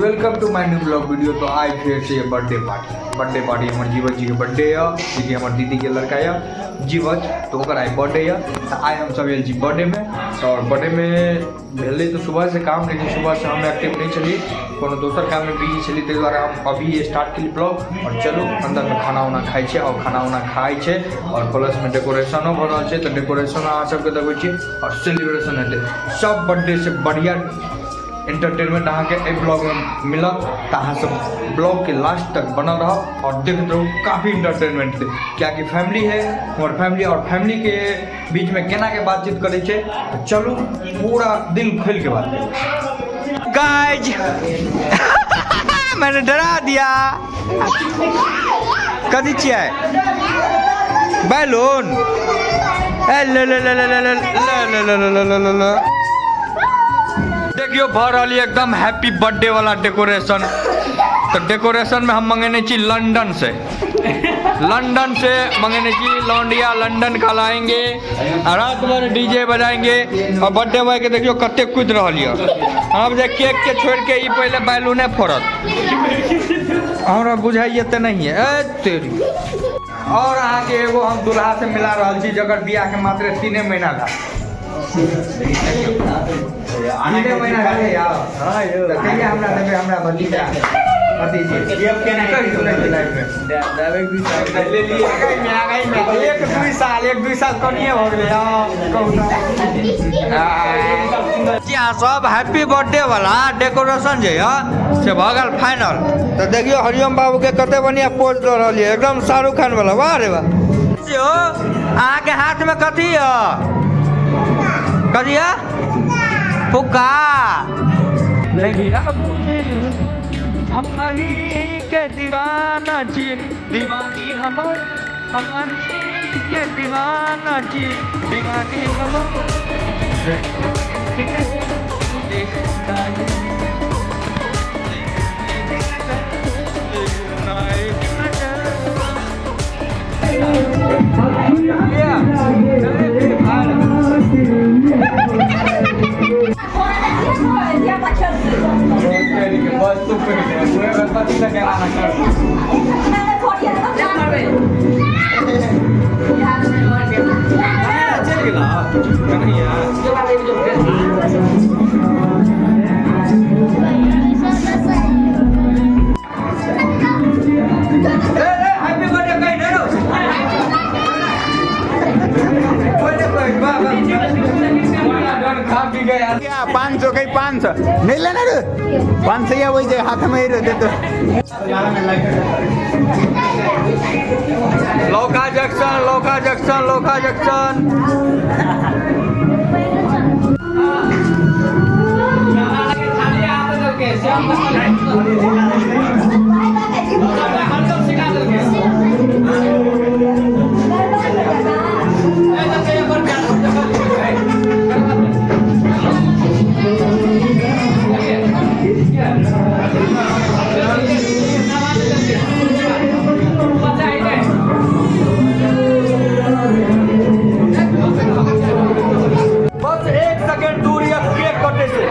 Welcome to my new blog video. तो आइ फेर से birthday party, birthday party हमर जीवच जी के बर्थडे यऽ, जेकि हमर दीदी के लड़का यऽ जीवच, तो ओकर आइ बर्थडे यऽ। तऽ आइ हम सब आयल छी बर्थडे में। और बर्थडे में भेलै तऽ सुबह से काम, लेकिन सुबह से हम एक्टिव नहीं छली, कोनो दोसर काम में बिजी छली, ताहि दुआरे हम अभी स्टार्ट केली ब्लॉग। और चलू अंदर में खाना उना खाइ छै, और खाना उना खाइ छै, और प्लस में डेकोरेशनो भऽ रहल छै, तऽ डेकोरेशन अहाँ सबके देखबै छी और सेलिब्रेशन हेतै। सब बर्थडे से बढ़िया एंटरटेनमेंट अहाँके एहि ब्लॉगमे मिलत, तऽ अहाँ सब ब्लॉगके लास्ट तक बनल रहब और देखैत रहू, काफ़ी एंटरटेनमेंट हेतै, कियाकि फैमिली है हमर फैमिली, और फैमिलीके बीचमे केनाके बातचीत करै छै, तऽ चलू पूरा दिल खोलि के बात करै। गाइज मैंने डरा दिया। कथी छियै? बैलून। ए ले ले ले ले ले ले ले ले ले ले ले ले। देखियो भऽ रहल यऽ एकदम हैप्पी बर्थडे वाला डेकोरेशन। तऽ डेकोरेशन में हम मंगेने छी लंदन से, लंदन से मंगेने छी, लौंडिया लंदन का लाएंगे आ रात भर डीजे बजाएंगे। और बर्थडे बॉय के देखियो कते कूद रहल यऽ। हम जे केक के छोड़ के ई पहले बैलूने फोड़त, हमरा बुझाइए तऽ नहीं है। ए तेरी। और अहाँके एगो हम दुल्हा से मिला रहल छी, जकर बियाह के मात्र 3 महीना भेल। 3 महीना भेलै यार। तऽ कहिया हमरा देबै हमरा भतीजा? भतीजी कहियो नहि लाइफ में एक दुई साल, एक दुई साल कनिए भऽ गेलै। कहू अहाँ सब हैप्पी बर्थडे वाला डेकोरेशन जे यऽ से भऽ गेल फाइनल। तऽ देखियौ हरिओम बाबू के कते बढ़िया पोज दऽ रहल यऽ, एकदम शाहरुख खान वाला। वाह रे वाह। यौ अहाँके हाथ में कथी यऽ? कथी यऽ? फुक्का। नहीं हम के दीवाना छी, दीवानी हमर, हम के दीवाना छी, दीवानी हमर। 500 कहीं 500 नहीं लेना रे, 500 या वही हाथ में ही रहते तो। Lauka junction, Lauka junction, Lauka junction. बस 1 सेकेंड दूर या केक कटे से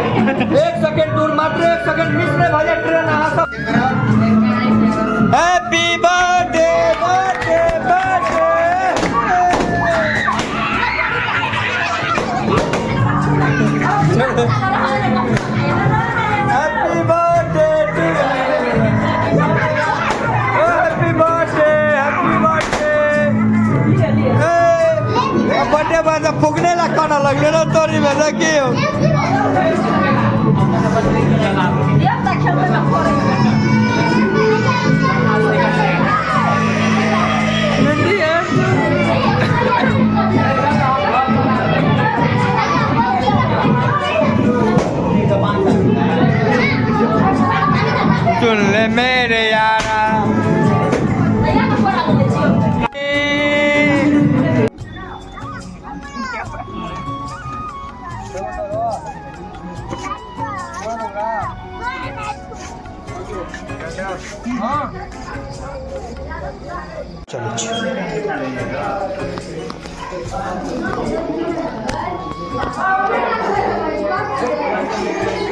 1 सेकेंड दूर, मात्र 1 सेकेंड मिस नहीं भऽ जाए ट्रेन। अहाँ सब happy birthday birthday birthday. Happy birthday to happy birthday, happy birthday. Birthday boy फुकने ला खाना लगले ना तोरी में देखियो। सुन ले मेरे यारा।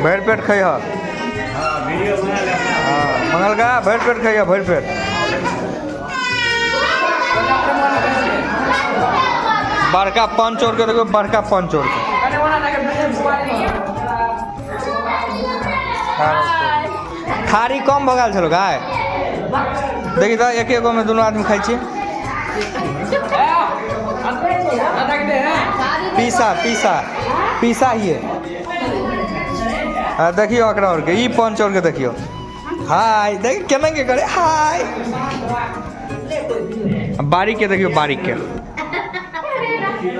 भरि पेट खैह। हाँ, मंगल का भरि पेट खाइए, भरि पेट। बड़का पान चोर के देखो, बड़का पान चोर के। थारी कम भऽ गेल छलो गाय। देखी तऽ एक एगो में दुनू आदमी खाइ छी। पीसा पीसा पीसा हिए। हाँ, देखियो एकरा और के, ई पान चोर के देखियो। हाय, देख केना के करे हाय। बारीक के देखियो, बारीक के।